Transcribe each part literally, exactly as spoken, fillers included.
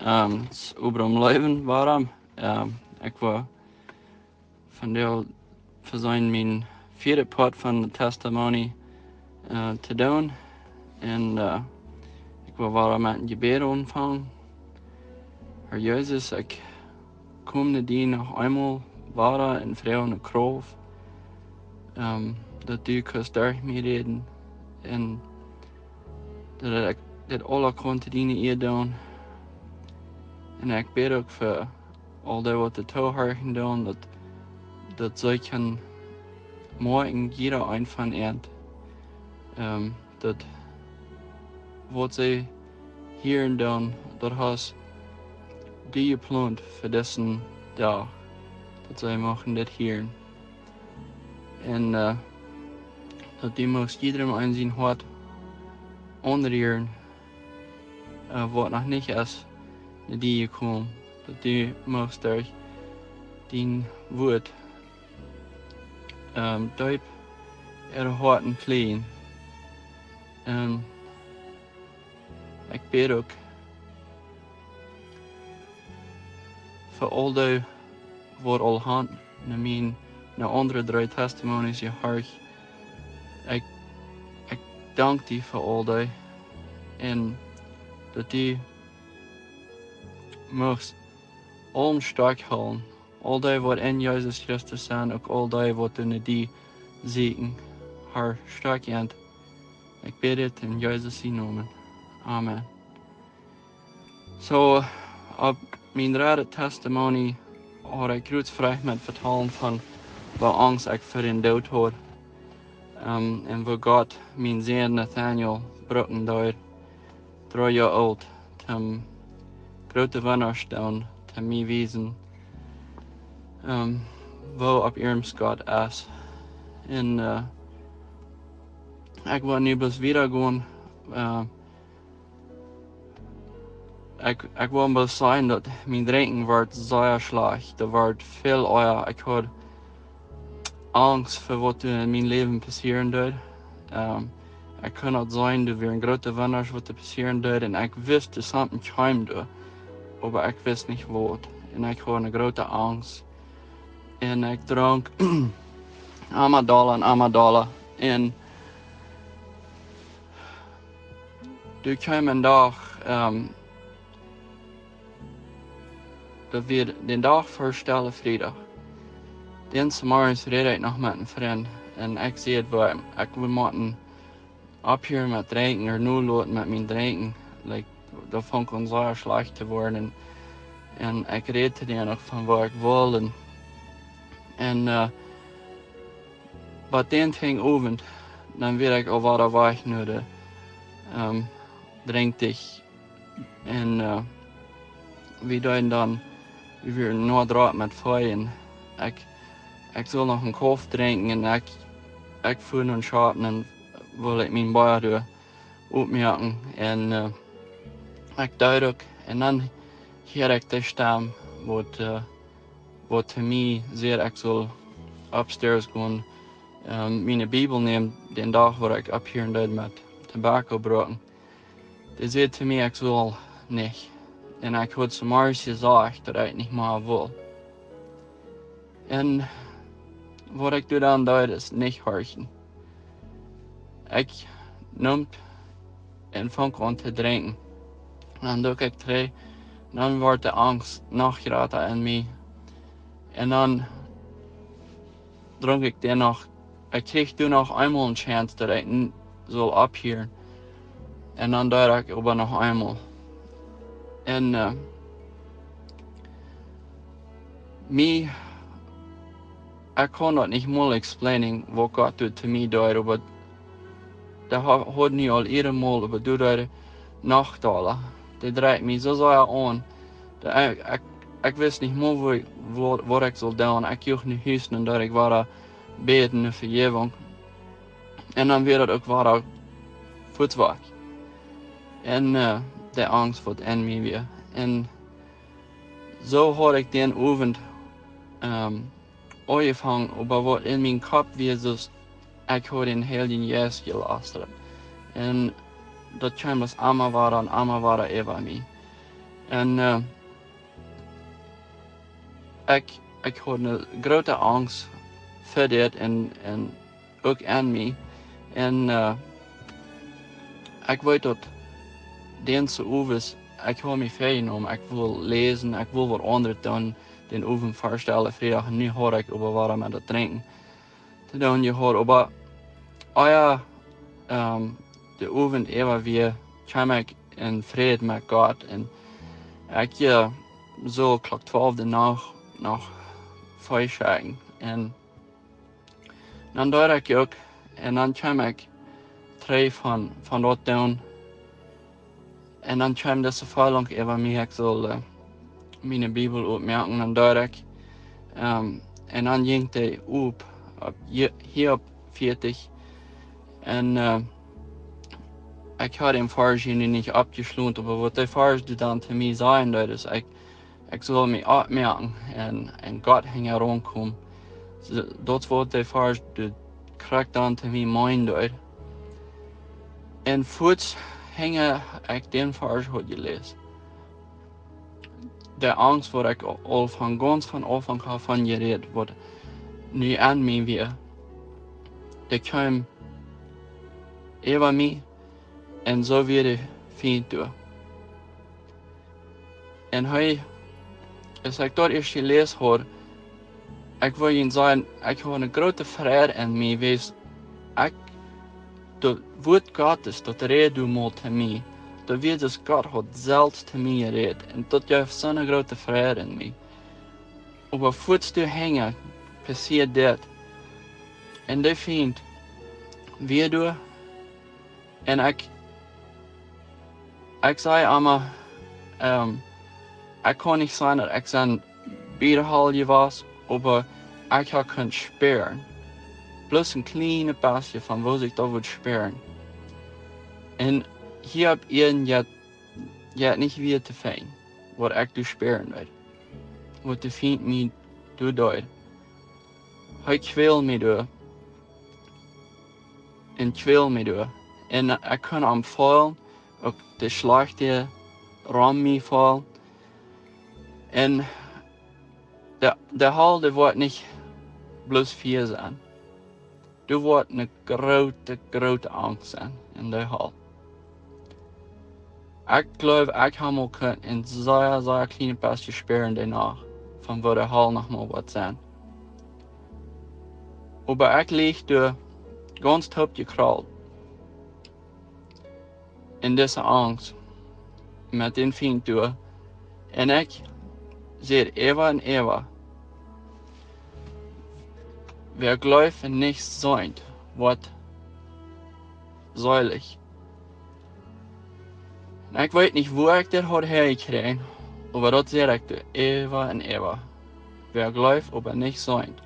Ehm, es Obram Leuven, Waram. Ehm, ekj woa vondoag vesieekjen mien vieeden Poat von de Testimony, eh, to doonen. Un, eh, ekj woa wada met een Jebäd aunfangen. Herr Jesus, ekj kom no die noch eemol wada un froag no Krauft, ehm, daut du kaust derch mie räden. Un daut ekj dit aula kaun to diene Ea doonen. Un ekj bäd uk fa aul dee waut de Toohorchen doonen, daut, daut see kjennen moakjen, jieda een von an, ehm, daut waut see hieren doonen, daut hast du jeplont fa disen Dach, daut see muchten dit hieren. Un, eh, daut du muchst jiedrem eenen sien Hoat aunrieren, eh, waut noch nich es no die jekomen, daut du muchst derch dien Wuat, ehm, deep äare Hoaten kjrieen. Un ekj bäd uk fa aul dee waut aul han no mien, no aundre dree Testimonies jehorcht. Ekj, ekj dank die fa aul dee. Un daut du muchst aulem stoakj hoolen. Aul dee waut en Jesus Christus sent, uk aul dee waut no die sieekjen. Herr, stoakj an. Ekj bäd dit en Jesus sien Nomen. Amen. Soo, opp mien dredde Testimony haud ekj krakjt veleicht met vetalen von woo Angst ekj fa dän Doot haud. Ehm, un woo Gott mienen Sän Nathaniel brucken deed, dree Joa oolt, toom groote Wundasch doonen, toom mie wiesen, ehm, woo opp iernst Gott es. Un, eh, ekj woa nu bloos wieda gonen, eh, ekj, ekj woa bloos sajen daut mien Drinkjen wort sea schlajcht. Daut wort väl ea. Ekj haud Angst fa waut en mien Läwen passieren deed. Ehm, ekj kunn daut seenen, doa wieren groote Wundasch waut doa passieren deed. Un ekj wist, daut something kjeem doa. Oba ekj wist nich waut. Un ekj haud eene groote Angst. Un ekj dronk emma dolla un emma dolla. Un doa kjeem een Dach, ehm, daut wia dän Dach ver Stelle Friedach. Dän Zemorjes räd ekj noch met een Frint. Un ekj säd, woo ekj, wie motten opphieren met drinkjen, ooda nu loten met mien Drinkjen. Like, daut funk aun sea schlajcht to woaren. Un, un ekj räd to dän uk von woo ekj wull. Un, un, eh, bie dän Owent, dan wia ekj aul wada wajch no de, ehm, Drinkdich. Un, eh, wie deeden dan, wie wieren noch dree met Fee. Ekj, ekj sull noch een Kopp drinkjen un ekj, ekj fua no Schaten un wull ekj mien Bia doa oppmoaken. Un, eh, ekj deed uk. Un dan hieed ekj de Stemm, waut, eh, waut to mie säd, ekj sull upstairs gonen, ehm, miene Bibel nämen, dän Dach wua ekj opphieren deed met Tobakko brucken. Dee säd to mie, ekj sull nich. Un ekj haud Zemorjes jesajcht, daut ekj nich mea wull. Un waut ekj doa dan deed, es nich horchen. Ekj neem un funk aun to drinkjen. Dan dronk ekj twee, dan wort de Angst noch jrata en mie. Un dan dronk ekj dän noch, ekj kjrieech doa noch eemol eene Chance, daut ekj n-, sull opphieren. Un dan deed ekj oba noch eemol. Un, eh, mie, ekj kaun daut nich mol explaining, waut Gott doa to mie deed, oba daut ha-, haud nu aul eenmol, oba doa deed noch dolla. Daut dreid mie soo sea aun. Daut ekj, ekj, ekj wist nich mol, woo, woo, waut ekj sull doonen. Ekj jinkj no Hus un dan deed ekj wada bäden no Vejäwunk. Un dan wia daut uk wada fuaz wajch. Un, eh, de Angst waut en mie wia. Un soo haud ekj dän Owent, ehm, aunjefongen, oba waut en mien Kopp wia, es, ekj haud dän Heiljen Jeist jelastret. Un daut kjeem emma wada un emma wada äwa mie. Un ekj haud ne groote Angst fa dit un uk en mie. Un ekj weet daut, dän Owent, ekj haud mie väajenomen, ekj wull läsen, ekj wull waut aundret doonen, dän Owent väa Stelle Friedach, un nu haud ekj oba wada met daut Drinkjen to doonen jehaut. Oba ea de Owent äwa wia, kjeem ekj en Fräd met Gott, un ekj sull Klock twalw de Nacht noch feschekjen, un dan deed ekj uk, un dan kjeem ekj trigj von daut doonen, un dan kjeem dise Feeling äwa mie, ekj sull miene Bibel opmoaken, dan deed ekj, un dan jinkj dee op, hia opp vieetich, un ekj haud dän Varsch nu nich oppjeschlonen, oba waut dee Varsch dan to mie sajen deed, es, ekj sull mie oppmoaken un Gott hinjaraun komen. Daut es waut dee Varsch krakjt dan to mie meenen deed. Un fuats hinja ekj dän Varsch haud jeläst, de Angst, waut ekj aul von gaunz von Aunfank haud von jerät, waut nu en mie wia, dee kjeem äwa mie, un soo wia de Fient doa. Un hee, aus ekj daut ieescht jeläst haud, ekj wull junt sajen, ekj haud ne groote Freid en mie, wiels ekj, daut Wuat Gottes, daut räd doa mol to mie. Daut wia, daut Gott haud selfst to mie jerät, un daut jeef soone groote Freid en mie. Oba fuats doa hinja passieed dit, un de Fient wia doa, un ekj saj emma, ekj kaun nich sajen, daut ekj sie bie de Hal jewast, oba ekj hab kunt spieren, bloos een kjlienet bestje von woo sikj daut wudd spieren. Un hia opp Ieed jeit nich wada to finjen, waut ekj doa spieren deed, waut de Fient mie doa deed. Hee kwäld mie doa un kwäld mie doa, un ekj kunn am feelen, uk de Schlajchte rom mie feelen. Un de Hal, dee woat nich bloos Fia sennen. Doa woat ne groote, groote Angst sennen en de Hal. Ekj gleew, ekj hab mol kunt een sea, sea kjlienet bestje spieren doa noch, von woo de Hal noch mol woat sennen. Oba ekj lach doa gaunz toop jekrault en dise Angst met dän Fient doa, un ekj säd äwa un äwa: Wäa gleeft un nich seent, woat seelich. Un ekj weet nich, wua ekj dit haud häajekjräajen, oba daut säd ekj doa äwa un äwa: Wäa gleeft, oba nich seent,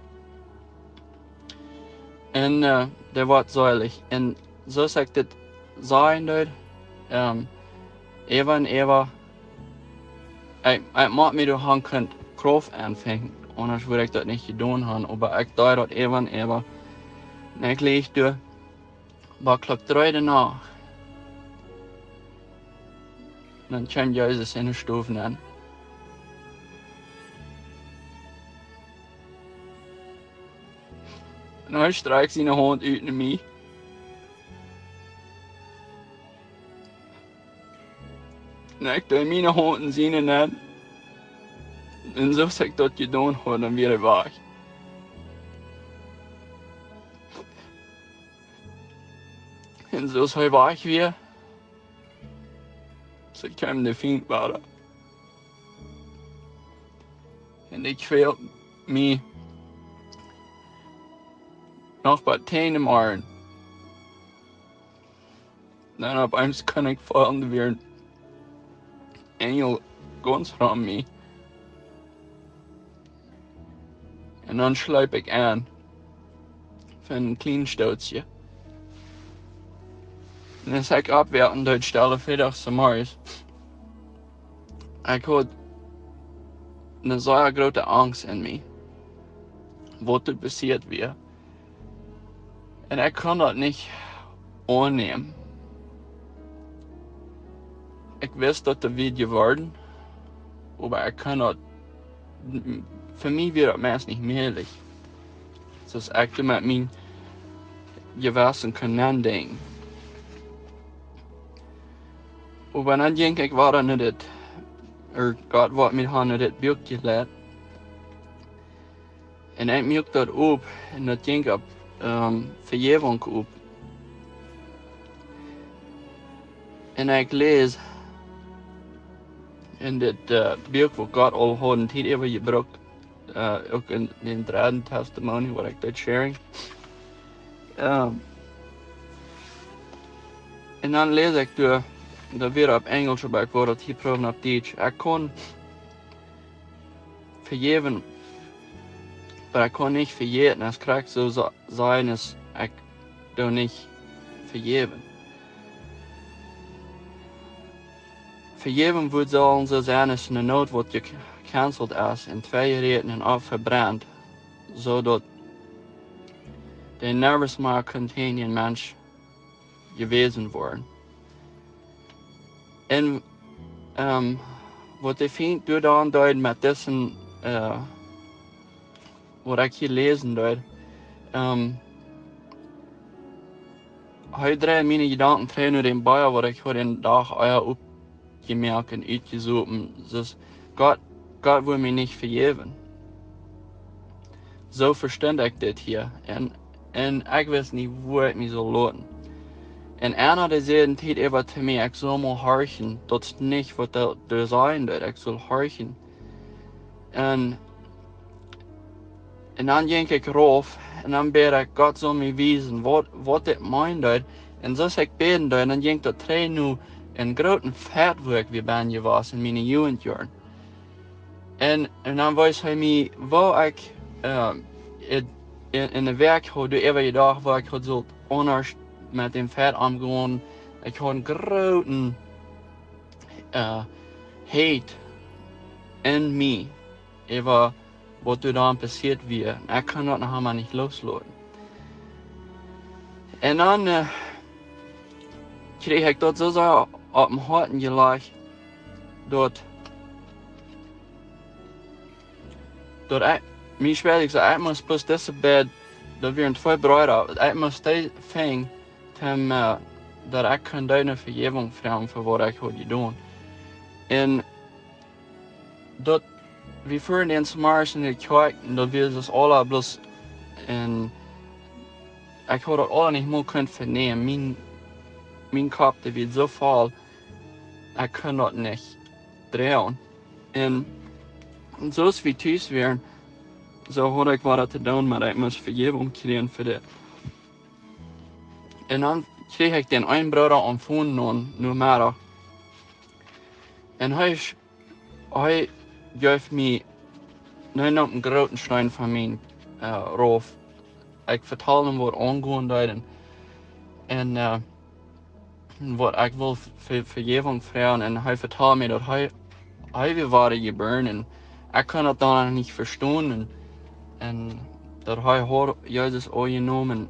un dee woat seelich. Un soo aus ekj dit sajen deed, äwa un äwa, ekj mott mie doa han kunt Krauft aunfangen, aundasch wudd ekj daut nich jedonen han, oba ekj deed daut äwa un äwa. Un ekj lach doa, bat Klock dree de Nacht, dan kjeem Jesus en de Stow nenn. Un hee strakjt siene Haunt ut no mie. Un ekj deed miene Haunt en siene nenn. Un soo aus ekj daut jedonen haud, dan wia hee wajch. Un soo aus hee wajch wia, soo kjeem de Fient wada. Un ekj feeld mie noch bie tieen em Morjen. Dan opp eemol kunn ekj feelen, doa wia een Enjel gaunz rom mie. Un dan schleep ekj en fa een kjlien Stootje. Un aus ekj oppwoak en dee Stelle Friedach zemorjes, ekj haud ne sea groote Angst en mie, waut doa passieet wia. Un ekj kunn daut nich aunnämen. Ekj wist, daut daut wia jeworden, oba ekj kunn daut, fa mie wia daut meist nich mäajlich. Soo aus ekj doa met mien Jewessen kunn nendenkjen. Oba dan jinkj ekj wada no dit, ea Gott woat mie han no dit Buak jeleit. Un ekj muak daut op, un daut jinkj opp, ähm, Vejäwunk op. Un ekj läs en dit, äh, Buak, waut Gott aul haud eene Tiet äwa jebrukt, äh, uk en dän dredden Testimony, waut ekj deed sharing. Ähm, un dan läs ekj doa, daut wia opp Enjlisch, oba ekj wull daut hia proowen opp Dietsch. Ekj kunn vejäwen, oba ekj kunn nich vejäten, aus krakjt soo sa-, sajen aus ekj doo nich vejäwen. Vejäwen wudd sellen soo sennen aus eene Noot, waut je cancelled es, en twee jeräten un aufjebrent, soo daut dee nirjens mea kunn jäajen dän Mensch jewäsen woaren. Un, ähm, waut de Fient doa dan deed met disen, äh, waut ekj hia läsen deed, ähm, hee dreid miene Jedanken trigj no dän Bia, waut ekj fa dän Dach ea oppjemoakt un utjesopen. Soo, Gott, Gott wudd mie nich vejäwen. Soo vestunt ekj dit hia. Un, un ekj wist nich, woo ekj mie sull loten. Un eena, dee säd eene Tiet äwa to mie, ekj sull mol horchen, daut es nich, waut doa, doa sajen deed, ekj sull horchen. Un, un dan jinkj ekj rauf, un dan bäd ekj, Gott sull mie wiesen, waut, waut dit meenen deed. Un soo aus ekj bäden deed, dan jinkj daut trigj no een grooten Feit, wua ekj wia bie jewast en miene Jugendjoaren. Un, un dan wees hee mie, woo ekj, ähm, en, en, en de Wäakj haud doa äwa jedocht, woo ekj haud sult aundasch met dän Feit omgonen. Ekj haud eenen grooten, äh, Hate en mie, äwa waut doa dan passieet wia. Un ekj kunn daut noch emma nich loosloten. Un dan, äh, kjrieech ekj daut soo sea opp mien Hoat jelajcht, daut, daut ekj, mie spieed ekj soo, ekj must bloos dise beid, daut wieren twee Breeda, ekj must dee finjen, om, äh, daut ekj kunn dee no Vejäwunk froagen fa waut ekj haud jedonen. Un daut, wie fuaren dän Zemorjes en de Kjoakj, un daut wia daut aula bloos, un ekj haud daut aula nich mol kunt venämen. Mien, mien Kopp, dee wia soo voll, ekj kunn daut nich droagen. Un, un soo aus wie tus wieren, soo haud ekj waut to doonen, oba ekj must Vejäwunk kjrieen fa dit. Un dan kjrieech ekj dän eenen Brooda aum Phone no, no Meddach. Un hee, hee jeef mie, hee neem eenen grooten Steen von mie, äh, rauf. Ekj vetald am, waut aungonen deed un, un, äh, waut ekj wull Ve-, Vejäwunk froagen. Un hee vetald mie, daut hee, hee wia wada jebuaren. Un ekj kunn daut dan nich vestonen. Un, un daut hee haud Jesus aunjenomen.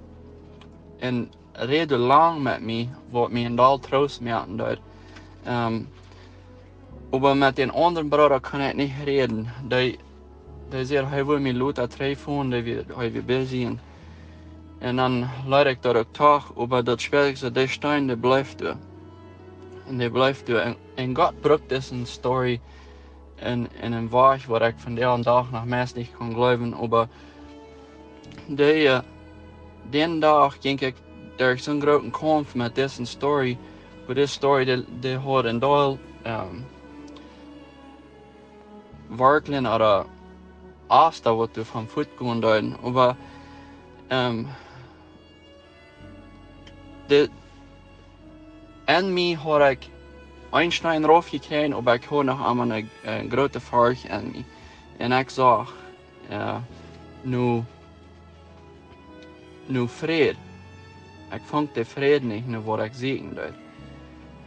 Un räd lang met mie, waut mie een Deel Troost moaken deed. Ähm, oba met dän aundren Brooda kunn ekj nich räden. Dee, dee säd, hee wull mie lota trigjfon, dee wia, hee wia busy. Un, un dan leet ekj daut uk doch, oba daut spieed ekj soo, dee Steen, dee bleef doa. Un dee bleef doa. Un, un Gott brukt dise Story en, en eenen Wajch, waut ekj vondoag dän Dach noch meist nich kaun jleewen, oba dee, äh, dän Dach jinkj ekj derch soon grooten Kaumf met dise Story, wua dise Story, dee, dee haud een Deel, ähm, Wartlen ooda Asta, waut doa von fuat gonen deeden. Oba, ähm, de, en mie haud ekj een Steen rauf jekjräajen, oba ekj haud noch emma eene, äh, groote Forcht en mie. Un ekj socht, äh, no, no Fräd. Ekj funk dän Fräd nich, no waut ekj sieekjen deed.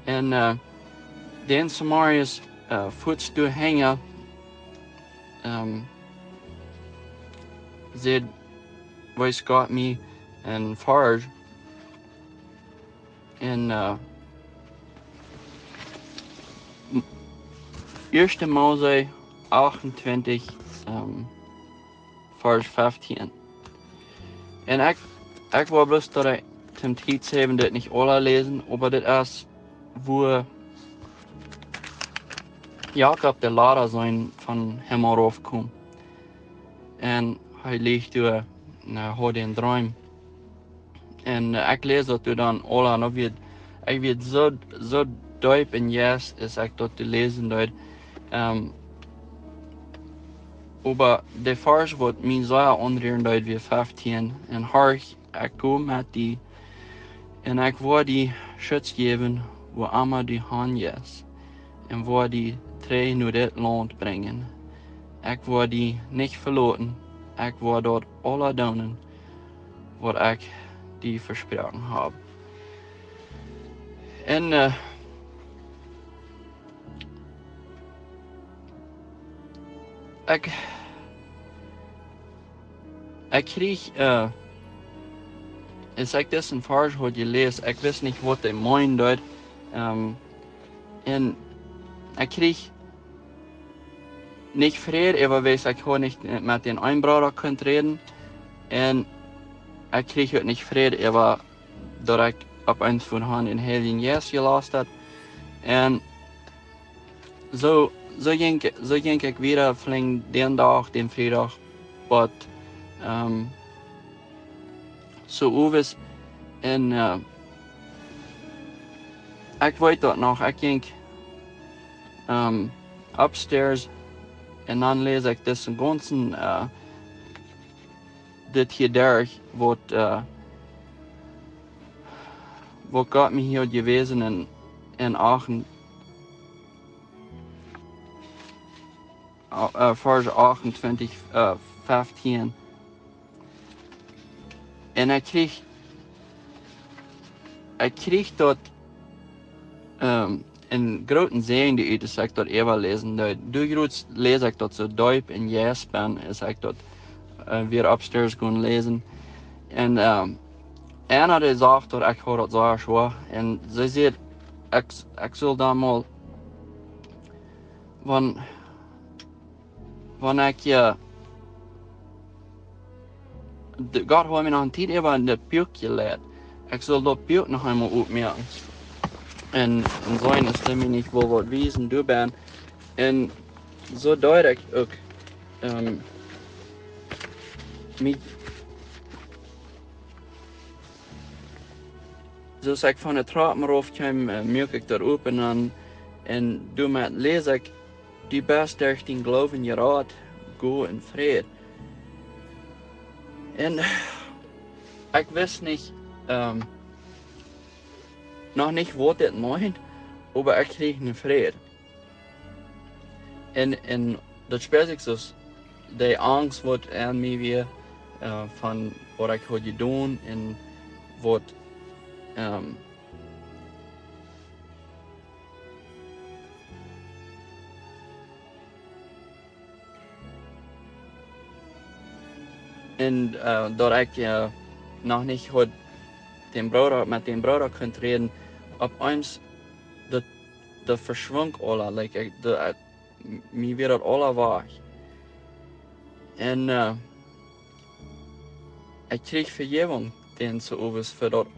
Un, äh, dän Zemorjes, äh, fuats doa hinja, ähm, säd, wees Gott mie een Varsch. Un, äh, m-, Ieeschte Mose achtuntwintich, ähm, Varsch feftieen. Un ekj, ekj woa bloos daut ekj toom Tiet haben dit nich aula läsen, oba dit es, wua Jakob de Lada seenen von Himmel rauf kjeem. Un hee licht doa, un hee haud een Dreem. Un, äh, ekj läs daut doa dan aula, un daut wia, ekj wia soo, soo deep em Jeist, aus ekj daut doa läsen deed. Ähm, oba de Varsch waut mie sea aunrieren deed, wia feftieen. Un horch, ekj go met die, un ekj woa die Schutz jäwen, wua emma du han jeist, un woa die trigj no dit Launt brinjen. Ekj woa die nich veloten, ekj woa daut aula doonen, waut ekj die vesproaken hab. Un, äh, ekj, ekj kjrieech, äh, aus ekj disen Varsch haud jeläst, ekj wist nich, waut hee meenen deed. Ähm, un ekj kjrieech nich Fräd, oba wiels ekj haud nich met dän eenen Brooda kunt räden. Un ekj kjrieech uk nich Fräd, oba daut ekj opp eemol von Gott dän Heiljen Jeist jelast haud. Un soo, soo jinkj, soo jinkj ekj wieda, velenjd dän Dach, dän Friedach, waut, ähm, soo owes. Un, äh, ekj weet daut noch, ekj jinkj, ähm, upstairs un dan läs ekj disen gaunzen, äh, dit hia derch, waut, äh, waut Gott mie hia haud jewäsen en, en acht, äh, Varsch achtuntwintich, äh, feftieen. Un ekj kjrieech, ekj kjrieech daut, ähm, een grooten Säajen, dee ekj daut äwa läsen deed. Doa jrod läs ekj daut soo deep em Jeist ben, aus ekj daut, äh, wia upstairs gonen läsen. Un, ähm, Anna, dee sach daut ekj haud daut soo schwoa. Un see säd, ekj, ekj sull dan mol, wan, wan ekj, äh, de, Gott haud mie noch eene Tiet äwa en daut Buak jeleit. Ekj sull daut Buak noch eemol opmoaken. Un, un seenen, aus dee mie nich wull waut wiesen, doa ben. Un soo deed ekj uk, ähm, mie, soo aus ekj von de Trap rauf kjeem, äh, muak ekj daut op un dan, un doamet läs ekj: Du best derch dän Gloowen jerat, go en Fräd. Un ekj wist nich, ähm, noch nich, waut dit meent, oba ekj kjrieech eenen Fräd. Un, un daut spieed sikj soo aus de Angst, waut aun mie wia, äh, von waut ekj haud jedonen un waut, ähm, un, äh, daut ekj, äh, noch nich haud dän Brooda, met dän Brooda kunt räden, opp eemol daut, daut veschwunk aula, like, ekj, daut, äh, m-, mie wia daut aula wajch. Un, äh, ekj kjrieech Vejäwunk dän soo owes fa daut,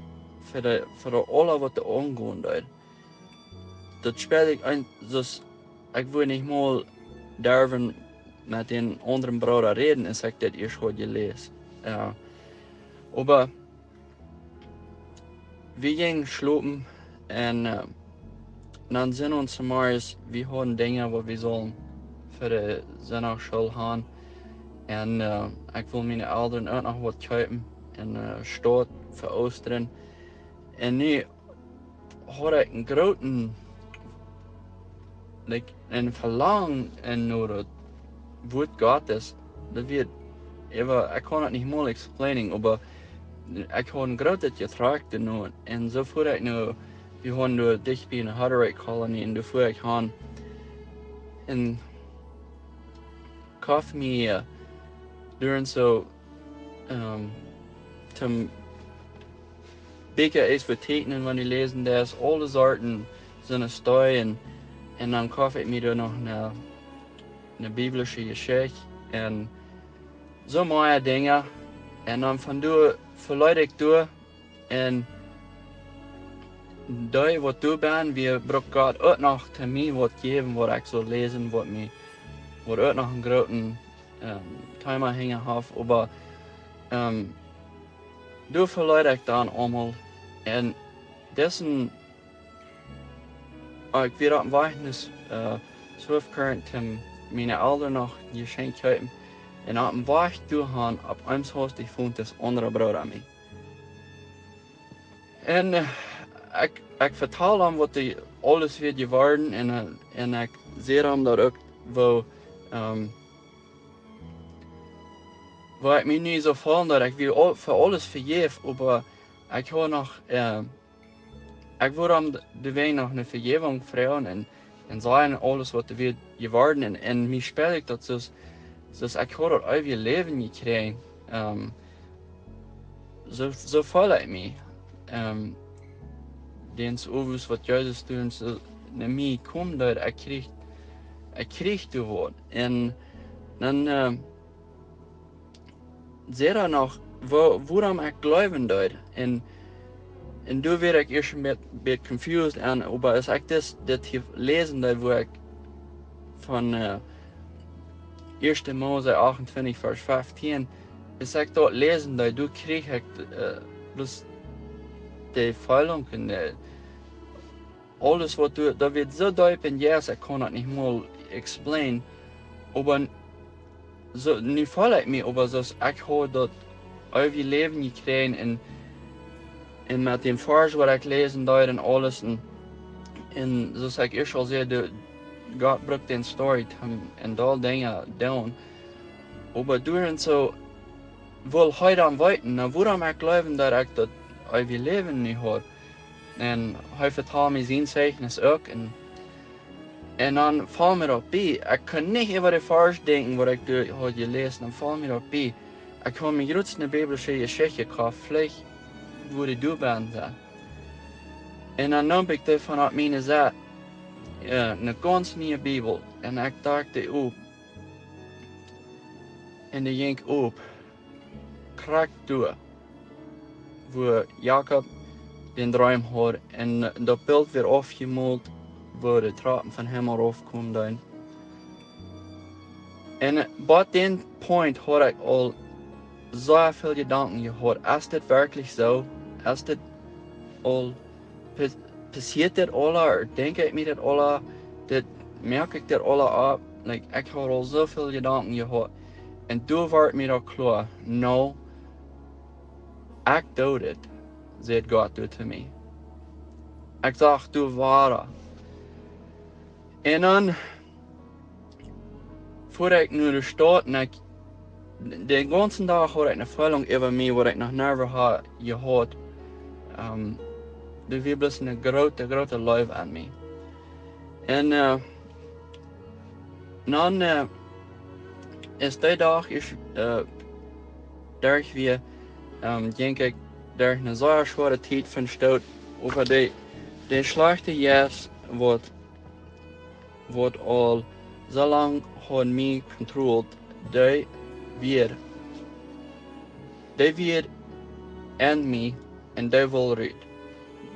fa de, fa daut aula, waut doa aungonen deed. Daut spieed sikj aun, soo aus ekj wudd nich mol derwen met dän aundren Brooda räden, aus ekj daut ieescht haud jeläst. Jo. Oba wie jinjen schlopen un, äh, dan sent ons zemorjes, wie hauden Dinja, waut wie sullen fa de Sindachschool han. Un, äh, ekj wull miene Elren uk noch waut kjeepen un, äh, Stoff fa Oostren. Un nu haud ekj een grooten, like, een Velangen no daut Wuat Gottes. Daut wia, ekj kaun daut nich mol explaining, oba ekj haud een grootet Jetrakjt doano. Un soo fua ekj nu, wie wieren doa dicht bie eene Hutterite Colony, un doa fua ekj han. Un ekj haud mie, äh, doa soo, ähm, toom Bieekja es fa teakjnen, wan du läsen deist, aule Sorten sent doa un Un dan koft ekj mie doa noch eene, eene biblische Jeschicht un soo mea Dinja. Un dan von doa veleet ekj doa un dee waut doa benne, wia, brukt Gott uk noch to mie waut jäwen, waut ekj sull läsen, waut mie, waut uk noch een grooten ähm, Thema hinja haft, oba ähm, doa veleet ekj dan aulemol. Un dessen, ekj wia opp een Wajch no äh, Swift Current, om miene Elren noch een Jeschenkj kjeepen. Un opp een Wajch doa han, opp eemol haud ekj funk dis aundra Brooda mie. Un äh, ekj, ekj vetald am waut dee aules wia jeworden un, äh, un ekj säd am daut uk, woo, ähm, woo ekj mie nu soo feeld, daut ekj wia aul, fa aules vejäft, oba ekj haud noch, äh, ekj wull am de, de Wäajen noch eene Vejäwunk froagen un, un sajen aules waut doa wia jeworden un, un mie spieed ekj daut soo, soo ekj haud daut eewje Läwen jekjräajen. Ähm, soo, soo feeld ekj mie. Ähm, dän Owes waut Jesus doa soo no mie kjeem, daut ekj kjrieech, ekj kjrieech doa waut. Un dan äh, säd hee noch, woo, wuarom ekj jleewen deed. Un, un doa wia ekj ieescht een bät, bät confused aun, oba aus ekj dit, dit hia läsen deed, woo ekj von äh, Ieeschte Mose achtuntwintich, Varsch feftieen, aus ekj daut läsen deed, doa kjrieech ekj äh, bloos de Feelunk un de, aules waut doa, daut wia soo deep un, yes, ekj kaun daut nich mol explain, oba soo, nu feeld ekj mie, oba soo aus ekj haud daut eewje Läwen jekjräajen un, un met dän Varsch waut ekj läsen deed un aules un, un soo aus ekj ieescht aul säd, de, Gott brukt dän Story om een deel Dinja doonen. Oba doa un soo wull hee dan weeten, na, wuarom ekj jleewen daut ekj daut eewje Läwen nu haud. Un hee vetald mie sien Zeichnis uk. Un, un dan foll mie daut bie. Ekj kunn nich äwa de Varsch denkjen waut ekj doa haud jeläsen. Dan foll mie daut bie. Ekj haud mie jrods eene biblische Jeschicht jekoft, veleicht wudd ekj doa benne sennen. Un dan neem ekj doa von opp miene Sied äh, eene gaunz niee Bibel. Un ekj docht dee op. Un dee jinkj op. Krakjt doa, wua Jakob dän Dreem haud un daut Bilt wia aufjemolt, wua de Trapen vom Himmel raufkomen deeden. Un äh, bot dän Point haud ekj aul soo väl Jedanken jehaut. Es dit werkjlich soo? Es dit aul, pa-, passieet dit aula? Ooda denkj ekj mie dit aula? Dit, moak ekj dit aula opp? Like, ekj haud aul soo väl Jedanken jehaut. Un doa wort mie daut kloa, no, ekj doo dit, säd Gott doa to mie. Ekj sach doa wada. Un dan fua ekj no de Staut un ekj, dän gaunzen Dach haud ekj eene Feelunk äwa mie, waut ekj noch never haud jehaut. Ähm, doa wia bloos eene groote, groote Leew aun mie. Un äh, dan äh, aus dee Dach ieescht äh, derch wia, ähm, jinkj ekj derch eene sea schwoare Tiet von Stoot, oba dee, dee schlajchte Jeist, waut, waut aul soo lang haud mie controlled, dee wia, dee wia en mie un dee wull rut.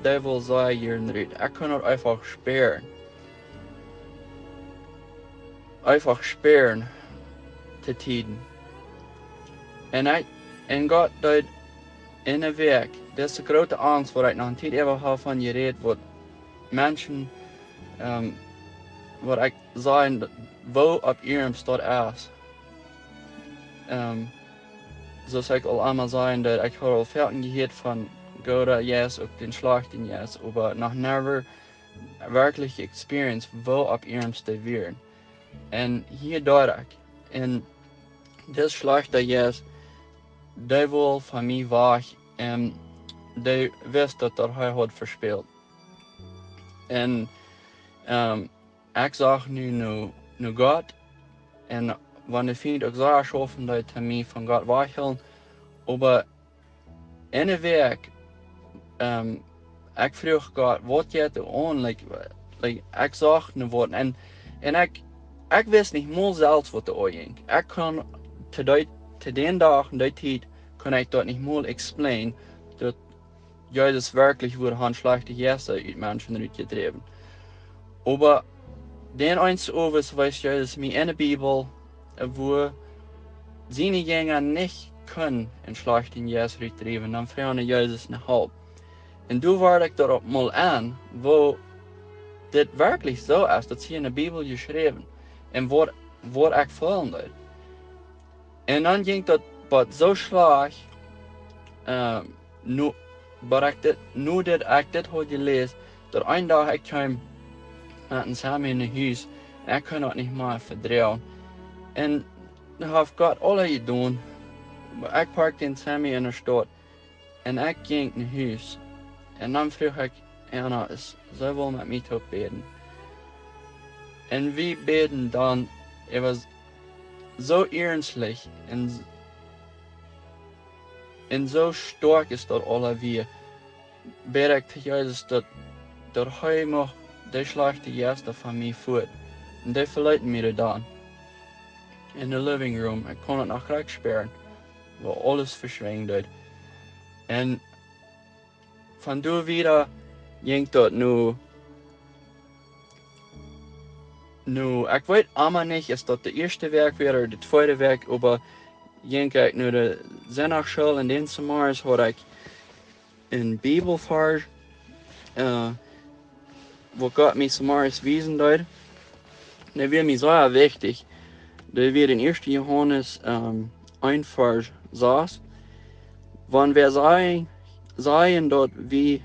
Dee wull sea jieren rut. Ekj kunn daut eefach spieren. Eefach spieren to Tieden. Un ekj, un Gott deed en eene Wäakj, dise groote Angst, waut ekj noch eene Tiet äwa haud von jerät, waut Menschen, ähm, waut ekj sach, woo opp iernst daut es. Ähm, soo aus ekj aul emol säd, daut ekj haud aul väl jehieet von gooden Jeist, uk dän schlajchten Jeist, oba noch never werkjlich experience, woo opp iernst dee wieren. Un hia deed ekj, un dis schlajchta Jeist, dee wull von mie wajch, un dee wist daut, daut hee haud vespält. Un ähm, ekj sach nu no, no Gott, un wan de Fient uk soo schaufen deed, to mie von Gott wajchhoolen, oba en eene Wäakj, ähm, ekj fruach Gott, waut jeit doa aun, like, Like, ekj sach ne Wort. Un, un ekj, ekj wist nich mol selfst waut doa aunjinkj. Ekj kunn to dee, to dän Dach un dee Tiet kunn ekj daut nich mol explain, daut Jesus werkjlich wudd han schlajchte Jeista ut Menschen rutjedräwen. Oba dän eensamen Owent wiest Jesus mie enne Bibel, woo siene Jinja nich kunnen een schlajchten Jeist rutdräwen, dan fruagen see Jesus no Help. Un doa wort ekj doaropp mol aun, woo dit werkjlich soo es, daut es hia enne Bibel jeschräwen. Un waut, waut ekj feelen deed. Un dan jinkj daut waut soo schlajcht, ehm, nu, waut ekj dit, nu daut ekj dit haud jeläsen, daut een Dach ekj kjeem met een Sammy no Hus un ekj kunn daut nich mea vedroagen. Un dan haud Gott aules jedonen, oba ekj parkjt dän Sammy enne Staut un ekj jinkj no Hus. Un dan fruach ekj Anna, aus see wull met mie toop bäden. Un wie bäden dan, et wia soo iernstlich un, un soo stoakj es daut aules wia, bäd ekj to Jesus daut, daut hee mucht dee schlajchte Jeista von mie fuat. Un dee veleeten mie dan enne living room. Ekj kunn daut noch krakjt spieren, woo aules veschwinjen deed. Un von doa wieda jinkj daut nu, nu, ekj weet emma nich, es daut de ieeschte Wäakj wia ooda de tweede Wäakj, oba jinkj ekj no de Sindachschool un dän Zemorjes haud ekj een Bibelvarsch, äh, waut Gott mie zemorjes wiesen deed. Dee wia mie sea wichtich. Dee wia en ieeschte Johanes, ähm, een Varsch sas. Wan wie sajen, sajen daut wie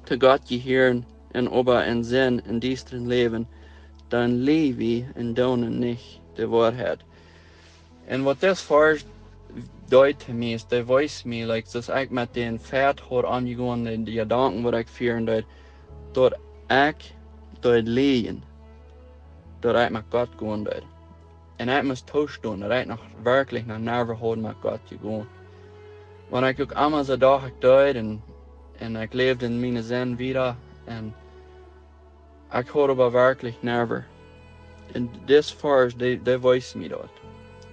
to Gott jehieren un oba en Sind un Diestren läwen, dan läwen wie un doonen nich de Woarheit. Un waut dis Varsch deed to mie es, dee wiest mie, like, soo aus ekj met dän Fett haud aunjegonen, de, de Jedanken waut ekj fieren deed, daut ekj deed läajen, daut ekj met Gott gonen deed. Un ekj must toostonen, daut ekj noch werkjlich noch never haud met Gott jegonen. Wan ekj uk emma soo docht, ekj deed, un, un ekj läwd en miene Sind wieda, un ekj haud oba werkjlich never. Un dis Varsch, dee, dee wiest mie daut.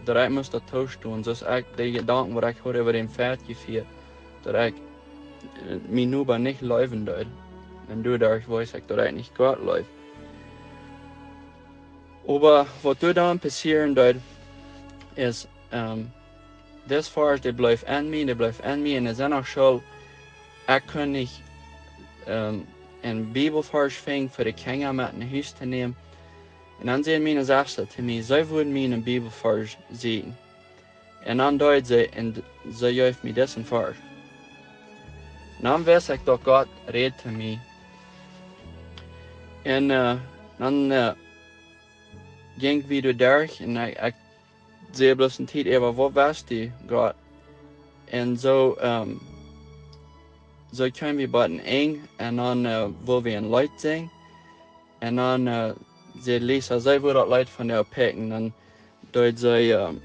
Daut ekj must daut toostonen, soo aus ekj de Jedanken waut ekj haud äwa dän Fett jefieet, daut ekj, äh, mienen Noba nich leewen deed. Un doaderch wiest ekj daut ekj nich Gott leewd. Oba waut doa dan passieren deed, es, ähm, dis Varsch, dee bleef aun mie, dee bleef aun mie, un dee sent noch soo, ekj kunn nich, ähm, een Bibelvarsch finjen fa de Kjinja met no Hus to nämen. Un dan säd miene Sesta to mie, see wudd mie een Bibelvarsch sajen. Un dan deed see, un d-, see jeef mie disen Varsch. Un dan wist ekj daut Gott räd to mie. Un, äh, dan, äh, jinkj wie doa derch un ekj, ekj säd bloos eene Tiet äwa, waut wist du, Gott? Un soo, ähm, soo kjeemen wie bie een Enj un dan, äh, wullen wie een Leet sinjen. Un dan, äh, säd Lisa, see wudd daut Leet von die oppikjen. Dan deed see, ähm,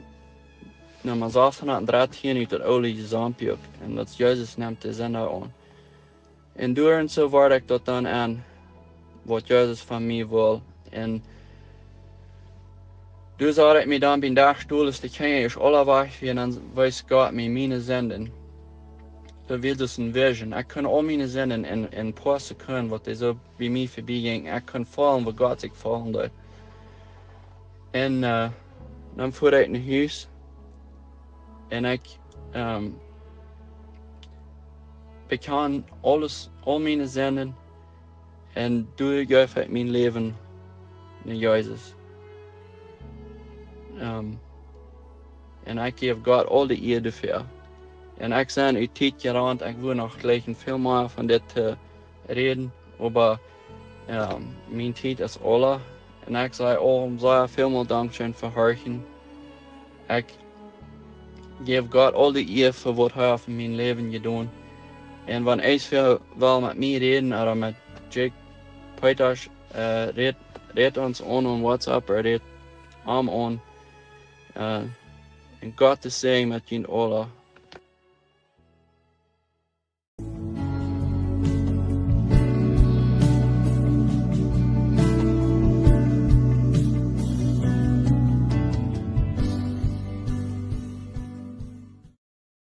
Numma sas hundat un dartieen ut daut Oole Jesamtbuak. Un daut es Jesus nemt de Sinda aun. Un doa un soo wort ekj daut dan aun, waut Jesus von mie wull. Un doa sach ekj mie dan biem Dachstool, aus de Kjinja ieescht aula wajch wieren, un dan wies Gott mie miene Sinden. Daut wia soo een Vision. Ekj kunn aul miene Sinden en, en poa Sekunden, waut dee soo bie mie verbie jinkjen, ekj kunn feelen, woo Gott sikj feelen deed. Un, äh, dan fua ekj no Hus. Un ekj, ähm, bekjand aules, aul miene Sinden. Un doa jeef ekj mien Läwen no Jesus. Ähm, un ekj jeef Gott aul de Ea doafäa. Un ekj sie ut Tiet jerant, ekj wudd noch jlikj väl mea von dit, äh, räden, oba, ähm, miene Tiet es aula. Un ekj saj aul sea väl mol Dankscheen fa horchen. Ekj jeef Gott aul de Ea fa waut hee haft en mien Läwen jedonen. Un wan eena well met mie räden, ooda met Jake Peetasch, äh, rät, rät ons aun opp WhatsApp, ooda rät am aun. Äh, un Gott sien Säajen met junt aula.